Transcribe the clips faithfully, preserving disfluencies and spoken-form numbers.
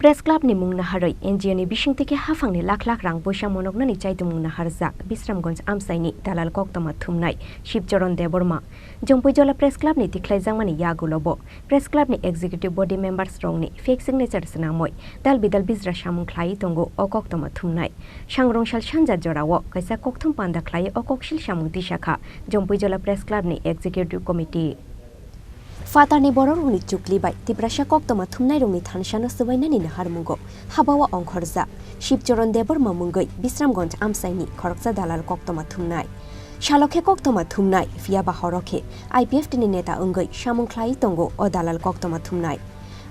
Press Club ni mung naharwi N G O ni bisingtwi khe haphangni lakh lakh rang poisa monoknani chaitumung naharjak Bisramganj amchaini dalal koktwma thumnai Shivcharan Debbarma. Jompujala Press Club ni tikhlaijakmani yagulo bo Press Club ni executive body members rokni fake signature swnamwi dal bidal bijra samung khlaiwi tongo o koktwma thumnai. Sangrong sal sanja jorao kaisa kokthum panda khlaiwi o koksil samung tisakha Jompujala Press Club ni executive committee. Phatarni bororokni chukli bai Tiprasa koktwma thumnairokni thansano swbainani naharmungo habao ongkhorjak Shivcharan Debbarma mungwi Bisramganj amchaini khoroksa dalal koktwma thumnai. Salo khe koktwma thumnai, phiya ba horo khe I P F T ni neta wngwi samung khlaiwi tongo o dalal koktwma thumnai.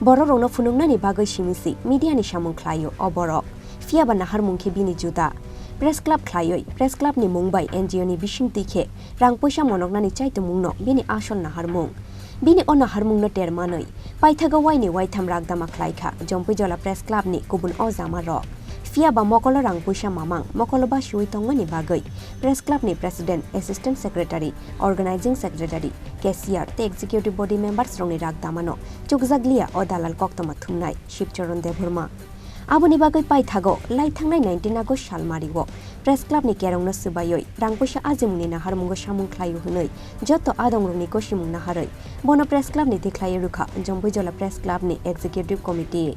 Bororokno phunuknani bagwi simi si media ni samung khlaio o borok. Phiya ba naharmung khe bini juda. Press Club khlaiwi, Press Club ni mung bai N G O ni bisingtwi khe rang puisa monoknani chaitumungno bini asol naharmung. Bini o naharmungno ter manwi, paithago waini waitham rakdama khlaikha Jompujala Press Club ni kubun o jama rok. Phiya ba mokolo rang puisa mamang, mokolo basiwi tongmani bagwi Press Club ni President, Assistant Secretary, Organizing Secretary, Cashier tei Executive Body Members rokni rakdamano chukjakliya o dalal koktwma thumnai Shivcharan Debbarma. Aboni bagwi paithago lai thangnai nineteen August salmario Press Club ni kerongno swbaiwi rang puisa ajimungni naharmungo samung khlaio hwnwi joto adongrokni gosimung naharwi bono Press Club ni tikhlaiwi rwkha Jompujala Press Club ni Executive Committee.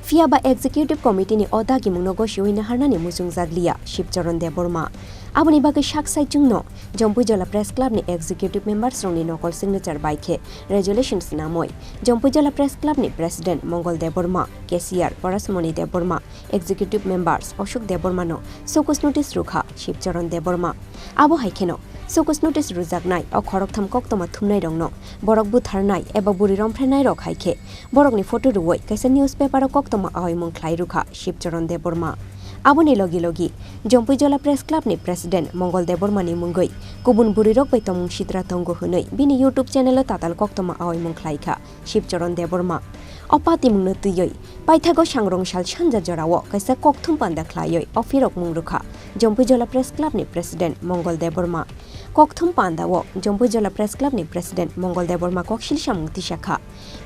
Phiya ba Executive Committee ni o dagimungno gosiwi naharnani muchungjak liya Shivcharan Debbarma. Aboni bagwi sak saichungno Jompujala Press Club ni Executive Members rokni nokol signature bai khe resolution swnamwi Jompujala Press Club ni President Mongol Debbarma, Cashier Parasmoni Debbarma, Executive Members Ashok Debbarma no show cause notice rwkha Shivcharan Debbarma. Abo hai kheno show cause notice rwjaknai o khoroktham koktwma thumnairokno borok butharnai eba buri romphrenairok hai khe borokni photo rwui kaisa newspaper o koktwma aoimung khlai rwkha Shivcharan Debbarma. Aboni logi logi Jompujala Press Club ni President Mongol Debbarma ni mungwi kubun burirok bai tongmung sitra tongo hwnwi bini YouTube channel o tatal koktwma aoimung khlaikha Shivcharan Debbarma. O patimungno twiwi paithago sangrong sal sanja jorao kaisa kokthum panda khlaiwi o phirokmung rwkha Jompujala Press Club ni President Mongol Debbarma. Kokthum panda o Jompujala Press Club ni President Mongol Debbarma koksil samung tisakha.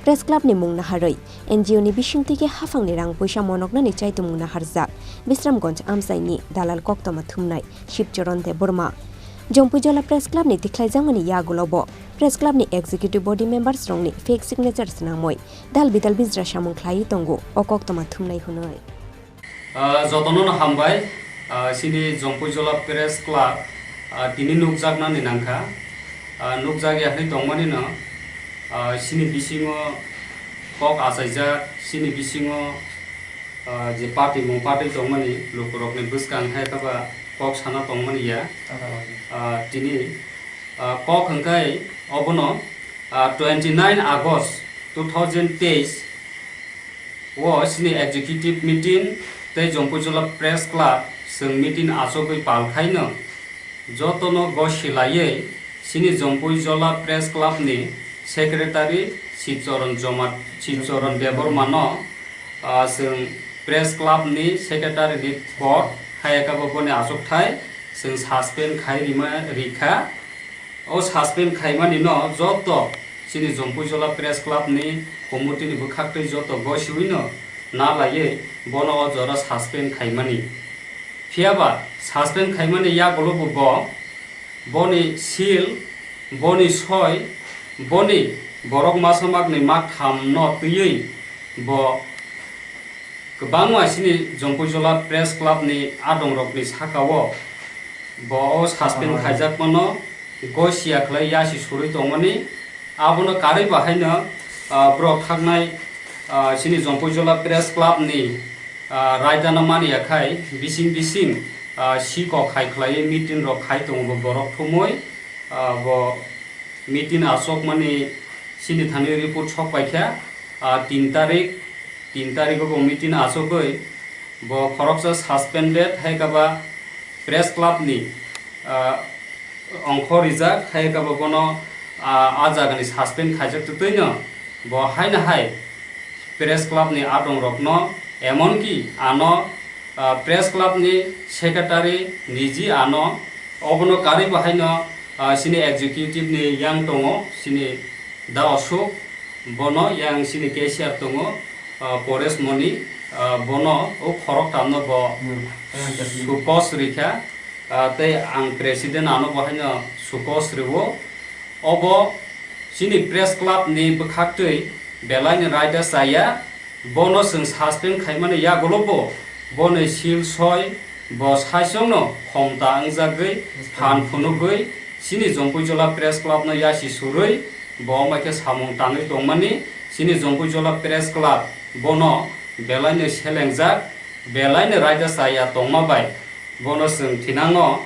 Press Club ni mung naharwi N G O ni bisingtwi khe haphangni rang puisa monoknani chaitumung naharjak Bisramganj amchaini dalal koktwma thumnai Shivcharan Debbarma. Jompujala Press Club ni tikhlaijakmani yagulo bo Press Club ni Executive Body Members rokni fake signature swnamwi dal bidal bijra samung khlaiwi tongo o koktwma thumnai hwnwi. Ah, jotono no hambai, ah, chini Jompujala Press Club, ah, tini nukjaknani nangkha. Ah, nukjak ya hwnwi tongmani no, ah, chini bisingo kok achaijak, chini bisingo, ah, je party mung party tongmani lukurokni bwskang hai khe ba kok sana tongmani ya. Ah, tini, ah, kok hwnkhe obono, ah, twenty nine August two thousand teis o chini executive meeting tei Jompujala Press Club chwng meeting achogwi pal khaino jotono gosi laiwi chini Jompujala Press Club ni secretary Shivcharan Joma-, Shivcharan Debbarma no, ah, chwng Press Club ni secretary ni pod hai khe bo boni achukthai chwng suspend khai rima rikha. O suspend khaimani no joto chini Jompujala Press Club ni committee ni bwkhaktwi joto gosiwi no na laiwi bono o jora suspend khaimani. Phiya ba suspend khaimani yagulo bo, bo, boni seal, boni soi, boni borok masa makni maktham no twiwi bo kwbangma chini Jompujala Press Club ni adongrokni saka o bo o suspend khaijakmano gosia khlai yasi surwi tongmani. Abono karwi bahaino, ah, borok thaknai, ah, chini Jompujala Press Club ni, ah, raidano mani ya khai bising bising, ah, si kok khai khlai meeting rok khai tongo bo borok thumwi, ah, bo meeting achokmani chini thani report sok paikha, ah, tin tarik, tin tariko bo meeting achogwi bo khoroksa suspended hai khe ba Press Club ni, ah, ongkho rijak hai khe bo bono, ah, a jagani suspend khaijak twtwino bo haino hai Press Club ni adongrokno, emonki ano, ah, Press Club ni secretary niji ano, obono karwi bo haino, ah, chini executive ni yang tongo, chini Da Ashok, bono yang chini cashier tongo, ah, Paresh Moni, ah, bono o khoroktamno bo sukos rikha, ah, tei ang president ano bo haino sukos rwo. Obo chini press club ni bwkhaktwi belaini raida chaya, bono chwng suspend khaimani yagulo bo, boni sil soi, bo saichongno khomta wngjagwi phan phunugwi chini Jompuijola Press Club no yasi surwi bo omo khe samung tangwi tongmani. Chini Jompuijola Press Club bono belaino selengjak, belaino raida chaya tongma bai bono chwng thinango.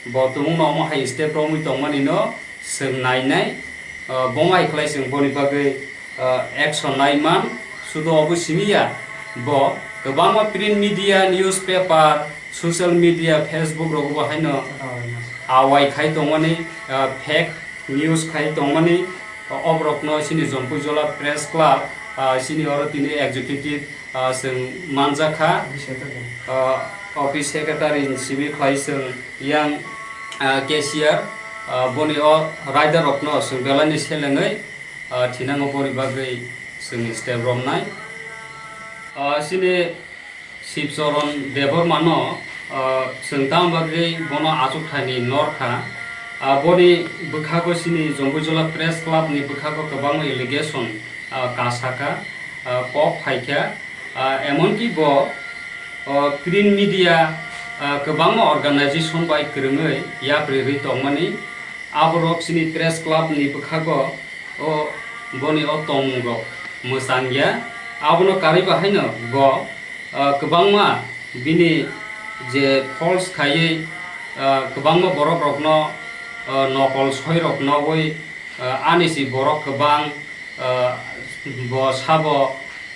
Bo tumungno omo hai step romwi tongmani no chwng nainai, ah, bomo hai khlai chwng boni bagwi, ah, action naiman. Sudu obo simi ya, bo kwbangma print media, newspaper, social media, Facebook rogo bo haino awai khai tongmani, ah, fake news khai tongmani, ah, oborokno chini Jompuijola Press Club, ah, chini oro tini executive, ah, chwng manjakha. Office secretary. Ah, office secretary ni simi khlai chwng yang, ah, cashier, ah, boni o rider rokno chwng belaini selengwi, ah, thinango boni bagwi chwng step romnai. Ah, chini Shivcharan Debbarma no, ah, chwng tamo bagwi bono achukthani norkha. Ah, boni bwkhago chini Jompuijola Press Club ni bwkhago kwbangma allegation, ah, kasakha, ah, kok phaikha. Ah, emonki bo, ah, print media, ah, kwbangma organization bai kwrwngwi yapri rwi tongmani. Aborok chini press club ni bwkhago o boni o tongmungrok mwchang ya. Abono karwi bahaino bo, ah, kwbangma bini je false khaiwi, ah, kwbangma borok rokno, ah, nokol soi rok nogwi, ah, ani si borok kwbang, ah, bo sabo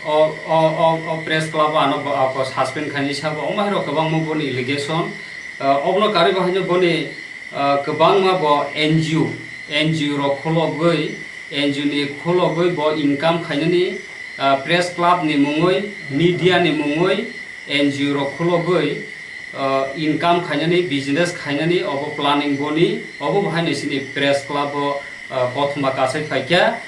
o, o, o, o press club ano bo, ah, bo suspend khaini sabo omo hai rok kwbangma boni allegation. Ah, obono karwi bahaino boni, ah, kwbangma bo N G O, N G O rok khulogwi, N G O ni khulogwi bo income khainani, ah, press club ni mungwi, media ni mungwi N G O rok khulogwi, ah, income khainani, business khainani obo planning boni, obo bahaino chini press club o, ah, kothoma kasai phaikha.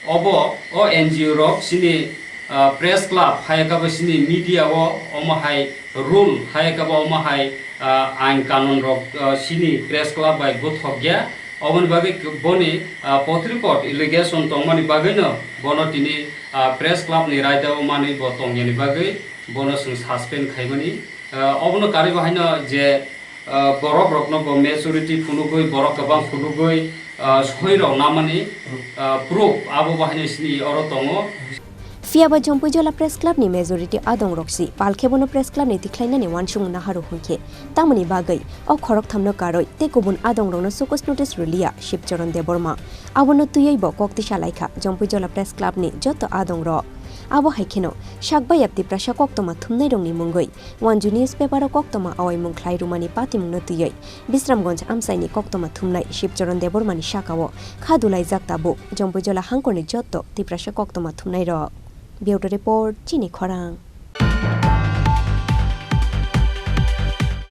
Obo o N G O rok chini, ah, press club hai khe bo chini media o omo hai rule hai khe bo omo hai, ah, ain kanun rok, ah, chini press club bai gothok ya. Oboni bagwi k-, boni, ah, pot report allegation tongmani bagwino bono tini, ah, press club ni raida o manwi bo tongyani bagwi bono chwng suspend khaimani. Ah, obono karwi bahaino je, ah, borok rokno bo majority phunugwi, borok kwbang phunugwi, ah, soi rok namani, ah, proof abo bahaino sini oro tongo. Phiya ba Jompuijola Press Club ni majority adong rok si, palkhe bono Press Club ni tikhlainani wansukmung naharu hwnkhe, tamoni bagwi o khorok thamno karwi tei kubun adong rokno sukos notice rwliya Shivcharan Debbarma. Abono twiwi bo kok tisa laikha Jompuijola Press Club ni joto adong rok. Abo hai kheno sak bayap Tiprasa koktoma thumnai rokni mungwi Wanju newspaper o koktoma awaimung khlai rwmani patimungno twiwi Bisramganj amchaini koktoma thumnai Shivcharan Debbarmani sakao kha dulaijak tabuk Jompuijola hangkorni jotto Tiprasa koktoma thumnairok. Bureau Report, Chini Khorang.